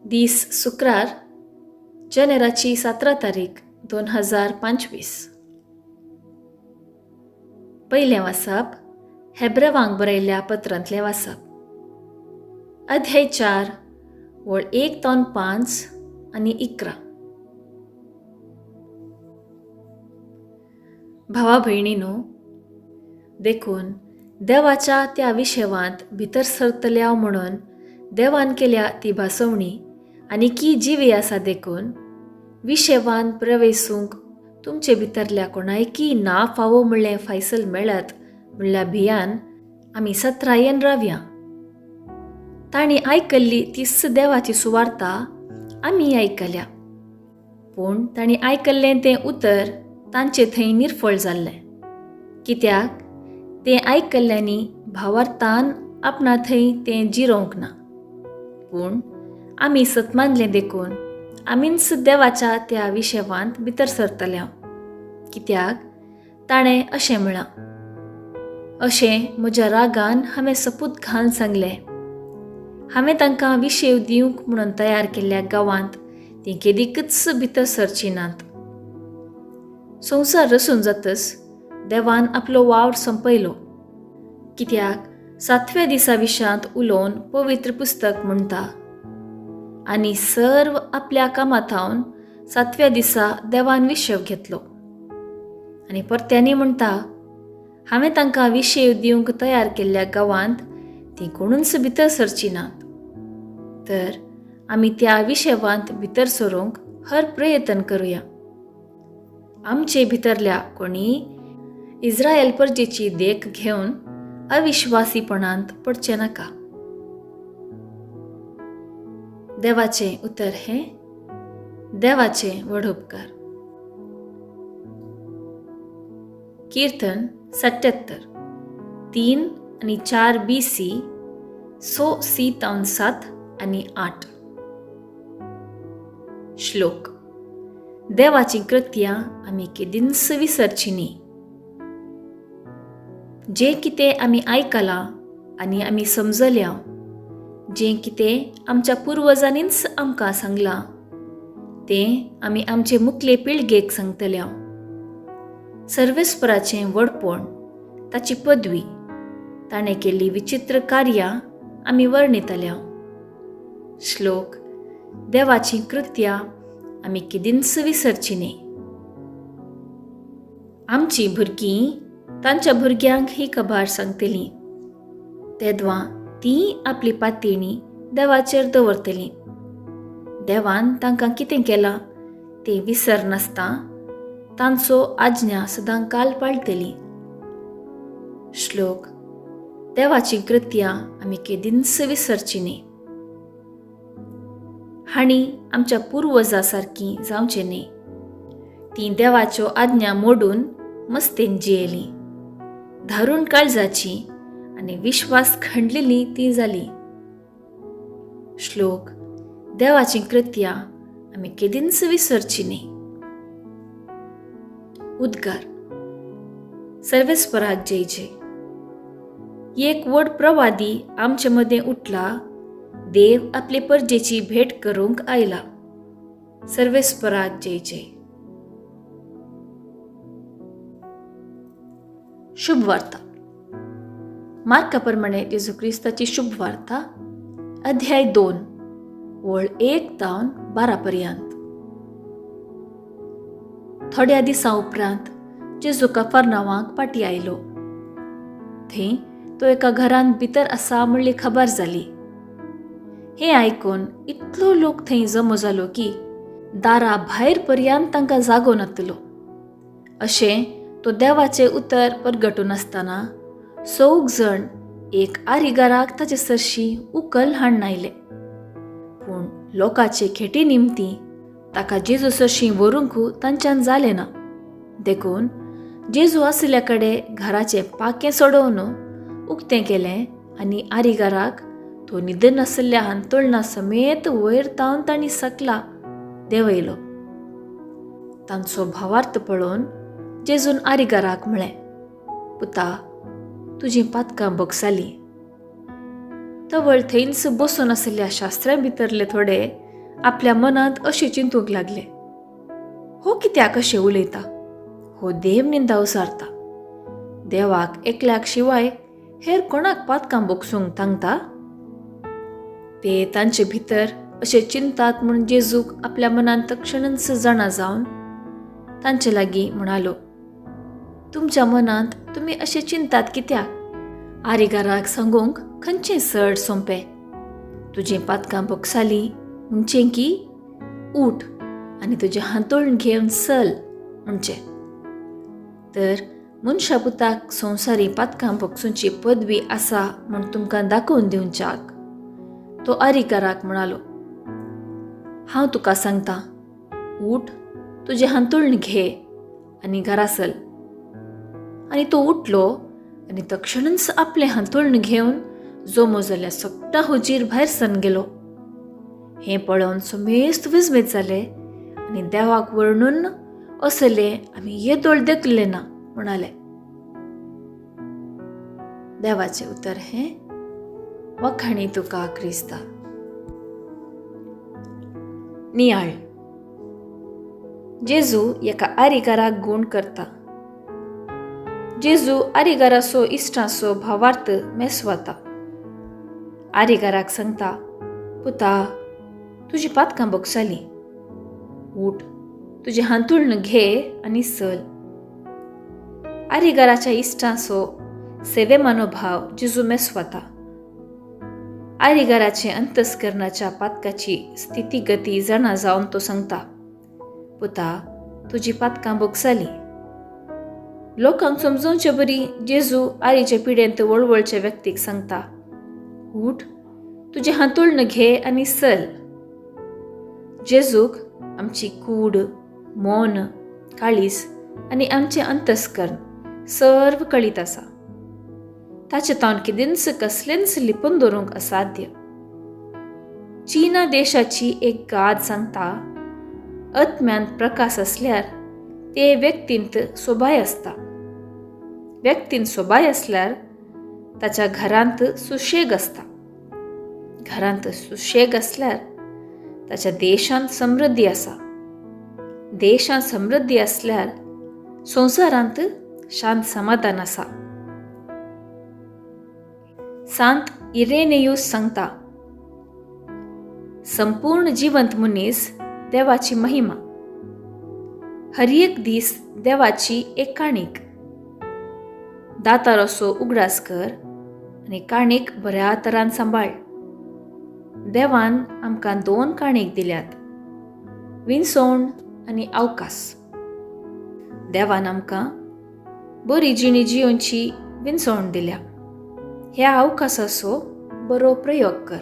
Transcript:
दीस शुक्रार, जानेराची 17 तारीख 2025. पयलें वाचप हेब्रेवांक बरयल्ल्या पत्रांतलें वाचप, अध्याय 4 वळ 1 तावन 5 आनी 11. भावा भयणीनो, देखून देवाच्या त्या विशेवांत भितर सरतल्या म्हणून देवान केल्या ती भासवणी आनी की जिवी आसा, देखून विशेवान प्रवेसूंक तुमचे भितरल्या कोणायकी ना फावो म्हणलें फायसल मेळत म्हणल्या भियान आमी सत्रायेन रावया. तांणी आयकल्ली तीच देवाची सुवार्ता आमी आयकल्या, पूण तांणी आयकल्लें तें उतर तांचे थंय निर्फळ जाल्लें, कित्याक तें आयकल्ल्यांनी भावार्थान आपणा थंय तें जिरोवंक ना. पूण आमी सत मानलें देखून आमीच देवाच्या त्या विशेवांत भितर सरतल्या, कित्याक ताणें अशें म्हळां, अशें म्हज्या रागान हांवें सपूत घालून सांगलें, हांवें तांकां विशेव दिवंक म्हणून तयार केल्ल्या गांवांत तीं केदीकच भितर सरचीं नात. संवसार रसून जातच देवान आपलो वावर संपयलो, कित्याक 7व्या दिसा विशांत उलोवन पवित्र पुस्तक म्हणटा, आनी सर्व आपल्या कामाथावन 7व्या दिसा देवान विशेव घेतलो. आनी परत्यांनी म्हणटा, हांवें तांकां विशेव दिवंक तयार केल्ल्या गांवांत तीं कोणूच भितर सरचीं नात. तर आमी त्या विशेवांत भितर सरूंक हर प्रयत्न करुया. आमचे भितरल्या कोणी इस्रायल परजेची देख घेवन अविश्वासीपणांत पडचें नाका. देवाचें उतर हें देवाचें व्हड उपकार. कीर्तन 77, 3 आनी 4 BC, 6 C तावन 7 आनी 8. श्लोक. देवाचीं कृत्यां आमी केदींच विसरचीं न्ही. जें कितें आमी आयकलां आनी आमी समजल्या, जें कितें आमच्या पुर्वजांनीच आमकां सांगलां तें आमी आमचे मुखले पिळगेक सांगतल्या. सर्वेस्पराचें व्हडपण, ताची पदवी, ताणें केल्ली विचित्र कार्यां आमी वर्णितल्या. श्लोक. देवाचीं कृत्यां आमी केदींच विसरचीं न्ही. आमचीं भुरगीं तांच्या भुरग्यांक ही खबर सांगतलीं, तेदवां तीं आपली पातयेणी देवाचेर दवरतलीं. देवान तांकां कितें केलां तें विसरनासतना तांचो आज्ञा सदां काल पाळटलीं. श्लोक. देवाचीं कृत्यां आमी केदींच विसरचीं न्ही. हांणी आमच्या पुर्वजा सारकीं जावचें न्ही. तीं देवाच्यो आज्ञा मोडून मस्तेन जियेलीं, धारून काळजाची आनी विश्वास खंडलेली ती जाली. श्लोक. देवाचीं कृत्यां आमी केदींच विसरचीं न्ही. उद्गार. सर्वेस्पराक जय जय. एक व्हड प्रवादी आमचे मदें उठला, देव आपले परजेची भेट करूंक आयला. सर्वेस्पराक जय जय. शुभ वार्ता. मार्का प्रमाणे जेजू क्रिस्ताची शुभ वार्ता, अध्याय 2 वळ 1 तावन 12 पर्यंत. थोड्या दिसां उपरांत जेजू कफरनावांक पाटी आयलो. थंय तो एका घरांत भितर आसा म्हणली खबर जाली. हें आयकून इतलो लोक थंय जमो जालो की दारा भायर पर्यंत तांकां जागो नातलो. अशें तो देवाचें उतर परगटून आसतना 4 जण एक आरिगाराक ताचे सरशी उकल हाडून आयले. पूण लोकांचे खेटी निमती ताका जेजू सरशी व्हरूंक तांच्यान जालें ना. देखून जेजू आशिल्ल्या कडेन घराचें पाखें सोडोवन उक्तें केलें आनी आरिगाराक तो न्हिदन आशिल्ल्या हांतुळणा समेत वयर तावन तांणी सकला देंवयलो. तांचो भावार्थ पळोवन जेजून आरिगाराक म्हळें, पुता, तुजीं पातकां भोगसालीं. तवळ थंयच बसून आशिल्ल्या शास्त्रा भितरले थोडे आपल्या मनांत अशें चिंतूंक लागले, हो कित्याक अशें उलयता? हो देव निंदा उसारता. देवाक एकल्याक शिवाय हेर कोणाक पातकां भोगसूंक तांगता? ते तांचे भितर अशें चिंतात म्हूण जेजूक आपल्या मनांत तक्षणच जाणा जावन तांचे लागीं म्हणालो, तुमच्या मनांत तुमी अशें चिंतात कित्याक? आरिगाराक सांगूंक खंयचें चड सोंपें, तुजें पातकां भोगसालीं म्हणचें की उठ आनी तुजें हांतोळण घेवन चल म्हणचें? तर मनशा पुताक संवसारी पातकां भोगसूंची पदवी आसा म्हूण तुमकां दाखोवन दिवच्याक तो आरिकाराक म्हणालो, हांव तुका सांगता, उठ, तुजें हांतुळण घे आनी घरा चल. आनी तो उठलो आनी तक्षणच आपलें हांतुळण घेवन जमो जाल्या सगटा हुजीर भायर सरून गेलो. हें पळोवन समेस्त विस्मीत जाले आनी देवाक वर्णून असले आमी येदोळ देखले ना म्हणाले. देवाचें उतर हें. वखाणी तुका क्रिस्ता. नियाळ. जेजू एका आरिगाराक गूण करता. जेजू आरिगाराचो इश्टांचो भावार्थ मेसवता. आरिगाराक सांगता, पुता, तुजी पातकां भोगसालीं, उठ, तुजें हांतुळण घे आनी चल. आरिगाराच्या इश्टांचो सेवे मनोभाव जेजू मेसवता. आरिगाराचे अंतस्करणाच्या पातकाची स्थितीगती जाणा जावन तो सांगता, पुता, तुजी पातकां भोगसालीं. लोकांक समजोवचे बरी जेजू आरीचे पिडेंत वळवळचे व्यक्तीक सांगता, उठ, तुजें हांतुळण घे आनी चल. जेजूक आमची कूड, मन, काळीस आनी आमचें अंतस्कर्ण सर्व कळीत आसा. ताचे तावन किदेंच कसलेंच लिपून दवरूंक असाध्य. चीना देशाची एक गाद सांगता, आत्म्यांत प्रकाश आसल्यार ते व्यक्तींत सोबाय आसता, व्यक्तींत सोबाय आसल्यार ताच्या घरांत सुशेग आसता, घरांत सुशेग आसल्यार ताच्या देशांत समृद्धी आसा, देशांत समृद्धी आसल्यार संवसारांत शांत समाधान आसा. सांत इरेनेयूस सांगता, संपूर्ण जिवंत मनीस देवाची महिमा, हर एक दीस देवाची एक काणीक. दातार असो उगडास कर आनी काणीक बऱ्या तरान सांबाळ. देवान आमकां 2 काणीक दिल्यात, विनसवण आनी अवकाश. देवान आमकां बरी जिणी जियोवची विनसवण दिल्या. ह्या अवकाशाचो बरो प्रयोग कर.